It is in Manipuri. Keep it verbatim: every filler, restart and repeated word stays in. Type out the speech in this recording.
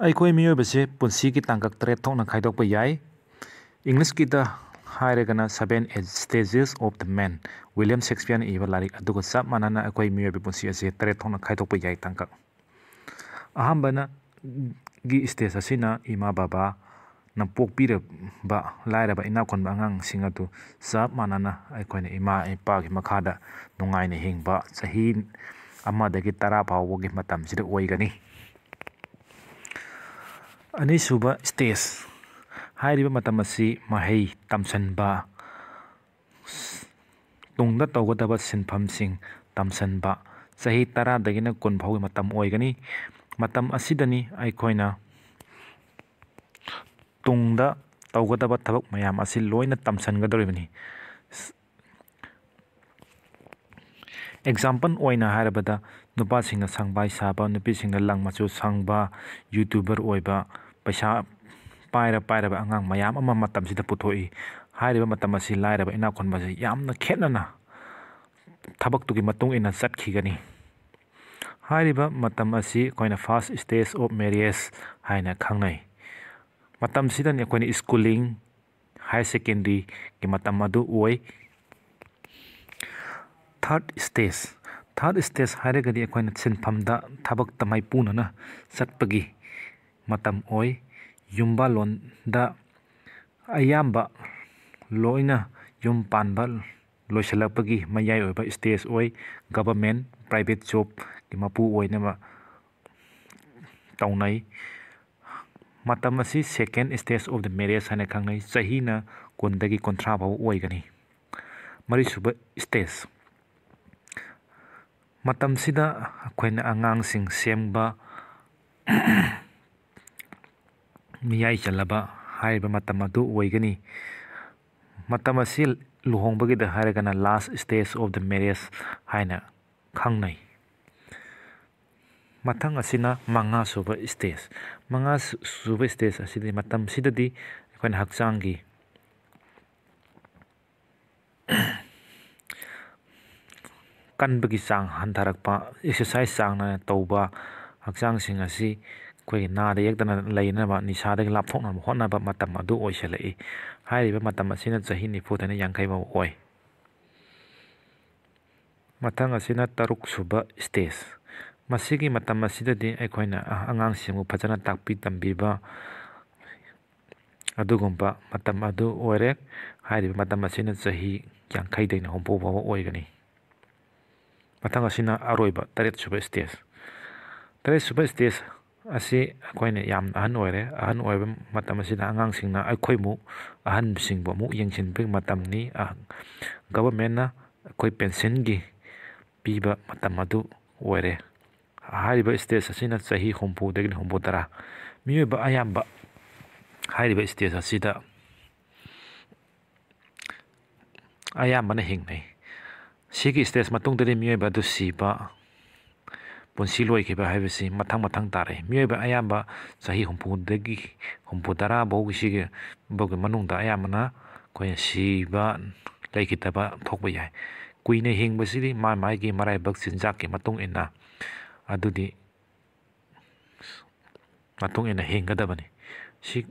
ꯑꯩꯈꯣꯏ ꯃꯤꯑꯣꯏꯕꯁꯦ ꯄꯨꯟꯁꯤꯒꯤ ꯇꯥꯡꯀꯛ ꯇꯔꯦꯠ ꯊꯣꯛꯅ ꯈꯥꯏꯗꯣꯛꯄ ꯌꯥꯏ꯫ ꯏꯪꯂꯤꯁꯀꯤꯗ ꯍꯥꯏꯔꯒꯅ Seven Stages of the Man, William ꯁꯦꯛꯁꯄꯤꯌꯔꯅ ꯏꯕ ꯂꯥꯏꯔꯤꯛ ꯑꯗꯨꯒ ꯆꯞ ꯃꯥꯟꯅꯅ ꯑꯩꯈꯣꯏ ꯃꯤꯑꯣꯏꯕ ꯄꯨꯟꯁꯤ ꯑꯁꯦ ꯇꯔꯦꯠ ꯊꯣꯛꯅ ꯈꯥꯏꯗꯣꯛꯄ ꯌꯥꯏ ꯇꯥꯡꯀꯛ꯫ ꯑꯍꯥꯟꯕꯅ ꯒꯤ stage ꯑꯁꯤꯅ ꯏꯃꯥ ꯕꯕꯥꯅ ꯄꯣꯛꯄꯤꯔꯕ ꯂꯥꯏꯔꯕ ꯏꯅꯥꯛ ꯈꯨꯟꯕ ꯑꯉꯥꯡꯁꯤꯡ ꯑꯗꯨ ꯆꯞ ꯃꯥꯟꯅꯅ ꯑꯩꯈꯣꯏꯅ ꯏꯃꯥ ꯏꯄꯥꯒꯤ ꯃꯈꯥꯗ ꯅꯨꯡꯉꯥꯏꯅ ꯍꯤꯡꯕ ꯆꯍꯤ ꯑꯃꯗꯒꯤ ꯇꯔꯥ ꯐꯥꯎꯕꯒꯤ ꯃꯇꯝꯁꯤꯗ ꯑꯣꯏꯒꯅꯤ꯫ ꯑꯅꯤꯁꯨꯕ stage ꯍꯥꯏꯔꯤꯕ ꯃꯇꯝ ꯑꯁꯤ ꯃꯍꯩ ꯇꯝꯁꯤꯟꯕ, ꯇꯨꯡꯗ ꯇꯧꯒꯗꯕ ꯁꯤꯟꯐꯝꯁꯤꯡ ꯇꯝꯁꯤꯟꯕ, ꯆꯍꯤ ꯇꯔꯥꯗꯒꯤꯅ ꯀꯨꯟ ꯐꯥꯎꯒꯤ ꯃꯇꯝ ꯑꯣꯏꯒꯅꯤ꯫ ꯃꯇꯝ ꯑꯁꯤꯗꯅꯤ ꯑꯩꯈꯣꯏꯅ ꯇꯨꯡꯗ ꯇꯧꯒꯗꯕ ꯊꯕꯛ ꯃꯌꯥꯝ ꯑꯁꯤ ꯂꯣꯏꯅ ꯇꯝꯁꯤꯟꯒꯗꯧꯔꯤꯕꯅꯤ꯫ Example ꯑꯣꯏꯅ ꯍꯥꯏꯔꯕꯗ, ꯅꯨꯄꯥꯁꯤꯡꯅ ꯁꯪꯕꯥꯏ ꯁꯥꯕ, ꯅꯨꯄꯤꯁꯤꯡꯅ ꯂꯪ ꯃꯆꯨ ꯁꯪꯕ, YouTuber ꯑꯣꯏꯕ, ꯄꯩꯁꯥ ꯄꯥꯏꯔ ꯄꯥꯏꯔꯕ ꯑꯉꯥꯡ ꯃꯌꯥꯝ ꯑꯃ ꯃꯇꯝꯁꯤꯗ ꯄꯨꯊꯣꯛꯏ꯫ ꯍꯥꯏꯔꯤꯕ ꯃꯇꯝ ꯑꯁꯤ ꯂꯥꯏꯔꯕ ꯏꯅꯥꯛ ꯈꯨꯟꯕꯁꯤ ꯌꯥꯝꯅ ꯈꯦꯠꯅꯅ ꯊꯕꯛꯇꯨꯒꯤ ꯃꯇꯨꯡ ꯏꯟꯅ ꯆꯠꯈꯤꯒꯅꯤ꯫ ꯍꯥꯏꯔꯤꯕ ꯃꯇꯝ ꯑꯁꯤ ꯑꯩꯈꯣꯏꯅ first stage of marriage ꯍꯥꯏꯅ ꯈꯪꯅꯩ꯫ ꯃꯇꯝꯁꯤꯗꯅꯤ ꯑꯩꯈꯣꯏꯅ schooling, higher secondary ꯒꯤ ꯃꯇꯝ ꯑꯗꯨ ꯑꯣꯏ꯫ Third stage, third stage ꯍꯥꯏꯔꯒꯗꯤ ꯑꯩꯈꯣꯏꯅ ꯁꯤꯟꯐꯝꯗ ꯊꯕꯛꯇ ꯃꯥꯏꯄꯨꯅꯅ ꯆꯠꯄꯒꯤ ꯃꯇꯝ ꯑꯣꯏ꯫ ꯌꯨꯝꯕꯥꯜꯂꯣꯟꯗ ꯑꯌꯥꯝꯕ ꯂꯣꯏꯅ ꯌꯨꯝ ꯄꯥꯟꯕ ꯂꯣꯏꯁꯤꯜꯂꯛꯄꯒꯤ ꯃꯌꯥꯏ ꯑꯣꯏꯕ stage ꯑꯣꯏ꯫ Government, private job ꯀꯤ ꯃꯄꯨ ꯑꯣꯏꯅꯕ ꯇꯧꯅꯩ꯫ ꯃꯇꯝ ꯑꯁꯤ second stage of the marriage ꯍꯥꯏꯅ ꯈꯪꯅꯩ꯫ ꯆꯍꯤꯅ ꯀꯨꯟꯗꯒꯤ ꯀꯨꯟꯊ꯭ꯔꯥ ꯐꯥꯎ ꯑꯣꯏꯒꯅꯤ꯫ ꯃꯔꯤꯁꯨꯕ stage, ꯃꯇꯝꯁꯤꯗ ꯑꯩꯈꯣꯏꯅ ꯑꯉꯥꯡꯁꯤꯡ ꯁꯦꯝꯕ, ꯃꯤꯌꯥꯏ ꯆꯜꯂꯕ ꯍꯥꯏꯔꯤꯕ ꯃꯇꯝ ꯑꯗꯨ ꯑꯣꯏꯒꯅꯤ꯫ ꯃꯇꯝ ꯑꯁꯤ ꯂꯨꯍꯣꯡꯕꯒꯤꯗ ꯍꯥꯏꯔꯒꯅ last stage of the marriage ꯍꯥꯏꯅ ꯈꯪꯅꯩ꯫ ꯃꯊꯪ ꯑꯁꯤꯅ ꯃꯉꯥ ꯁꯨꯕ stage꯫ ꯃꯉꯥ ꯁꯨ-, ꯁꯨꯕ stage ꯑꯁꯤꯗꯤ, ꯃꯇꯝꯁꯤꯗꯗꯤ ꯑꯩꯈꯣꯏꯅ ꯍꯛꯆꯥꯡꯒꯤ ꯀꯟꯕꯒꯤ ꯆꯥꯡ ꯍꯟꯊꯔꯛꯄ, exercise ꯆꯥꯡ ꯅꯥꯏꯅ ꯇꯧꯕ, ꯍꯛꯆꯥꯡꯁꯤꯡ ꯑꯁꯤ ꯑꯩꯈꯣꯏꯒꯤ ꯅꯥꯗ ꯌꯦꯛꯇꯅ ꯂꯩꯅꯕ, ꯅꯤꯁꯥꯗꯒꯤ ꯂꯥꯞꯊꯣꯛꯅꯕ ꯍꯣꯠꯅꯕ ꯃꯇꯝ ꯑꯗꯨ ꯑꯣꯏꯁꯤꯜꯂꯛꯏ꯫ ꯍꯥꯏꯔꯤꯕ ꯃꯇꯝ ꯑꯁꯤꯅ ꯆꯍꯤ ꯅꯤꯐꯨꯗꯩꯅ ꯌꯥꯡꯈꯩ ꯐꯥꯎꯕ ꯑꯣꯏ꯫ ꯃꯊꯪ ꯑꯁꯤꯅ ꯇꯔꯨꯛ ꯁꯨꯕ stage꯫ ꯃꯁꯤꯒꯤ ꯃꯇꯝ ꯑꯁꯤꯗꯗꯤ ꯑꯩꯈꯣꯏꯅ ꯑꯉꯥꯡꯁꯤꯡꯕꯨ ꯐꯖꯅ ꯇꯥꯛꯄꯤ ꯇꯝꯕꯤꯕ ꯑꯗꯨꯒꯨꯝꯕ ꯃꯇꯝ ꯑꯗꯨ ꯑꯣꯏꯔꯦ꯫ ꯍꯥꯏꯔꯤꯕ ꯃꯇꯝ ꯑꯁꯤꯅ ꯆꯍꯤ ꯌꯥꯡꯈꯩꯗꯩꯅ ꯍꯨꯝꯐꯨ ꯐꯥꯎꯕ ꯑꯣꯏꯒꯅꯤ꯫ ꯃꯊꯪ ꯑꯁꯤꯅ ꯑꯔꯣꯏꯕ ꯇꯔꯦꯠ ꯁꯨꯕ stage꯫ ꯇꯔꯦꯠ ꯁꯨꯕ stage ꯑꯁꯤ ꯑꯩꯈꯣꯏꯅ ꯌꯥꯝ ꯑꯍꯟ ꯑꯣꯏꯔꯦ꯫ ꯑꯍꯟ ꯑꯣꯏꯕ ꯃꯇꯝ ꯑꯁꯤꯗ ꯑꯉꯥꯡꯁꯤꯡꯅ ꯑꯩꯈꯣꯏꯃꯨꯛ ꯑꯍꯟꯁꯤꯡꯕꯨ ꯑꯃꯨꯛ ꯌꯦꯡꯁꯤꯟꯕꯒꯤ ꯃꯇꯝꯅꯤ꯫ ꯑ, governmentꯅ ꯑꯩꯈꯣꯏ pensionꯒꯤ ꯄꯤꯕ ꯃꯇꯝ ꯑꯗꯨ ꯑꯣꯏꯔꯦ꯫ ꯍꯥꯏꯔꯤꯕ stage ꯑꯁꯤꯅ ꯆꯍꯤ ꯍꯨꯝꯐꯨꯗꯒꯤꯅ ꯍꯨꯝꯐꯨ ꯇꯔꯥ꯫ ꯃꯤꯑꯣꯏꯕ ꯑꯌꯥꯝꯕ ꯍꯥꯏꯔꯤꯕ stage ꯑꯁꯤꯗ ꯑꯌꯥꯝꯕꯅ ꯍꯤꯡꯅꯩ꯫ ꯁꯤꯒꯤ stage ꯃꯇꯨꯡꯗꯗꯤ ꯃꯤꯑꯣꯏꯕ ꯑꯗꯨ ꯁꯤꯕ, ꯄꯨꯟꯁꯤ ꯂꯣꯏꯈꯤꯕ ꯍꯥꯏꯕꯁꯤ ꯃꯊꯪ ꯃꯊꯪ ꯇꯥꯔꯛꯏ꯫ ꯃꯤꯑꯣꯏꯕ ꯑꯌꯥꯝꯕ ꯆꯍꯤ ꯍꯨꯝꯐꯨꯗꯒꯤ ꯍꯨꯝꯐꯨ ꯇꯔꯥ ꯐꯥꯎꯒꯤ ꯁꯤꯒꯤ ꯐꯥꯎꯒꯤ ꯃꯅꯨꯡꯗ ꯑꯌꯥꯝꯕꯅ ꯑꯩꯈꯣꯏꯅ ꯁꯤꯕ, ꯂꯩꯈꯤꯗꯕ ꯊꯣꯛꯄ ꯌꯥꯏ꯫ ꯀꯨꯏꯅ ꯍꯤꯡꯕꯁꯤꯗꯤ ꯃꯥ ꯃꯥꯒꯤ ꯃꯔꯥꯏꯕꯛ ꯆꯤꯟꯖꯥꯛꯀꯤ ꯃꯇꯨꯡ ꯏꯟꯅ ꯑꯗꯨꯗꯤ ꯃꯇꯨꯡ ꯏꯟꯅ ꯍꯤꯡꯒꯗꯕꯅꯤ꯫ ꯁꯤ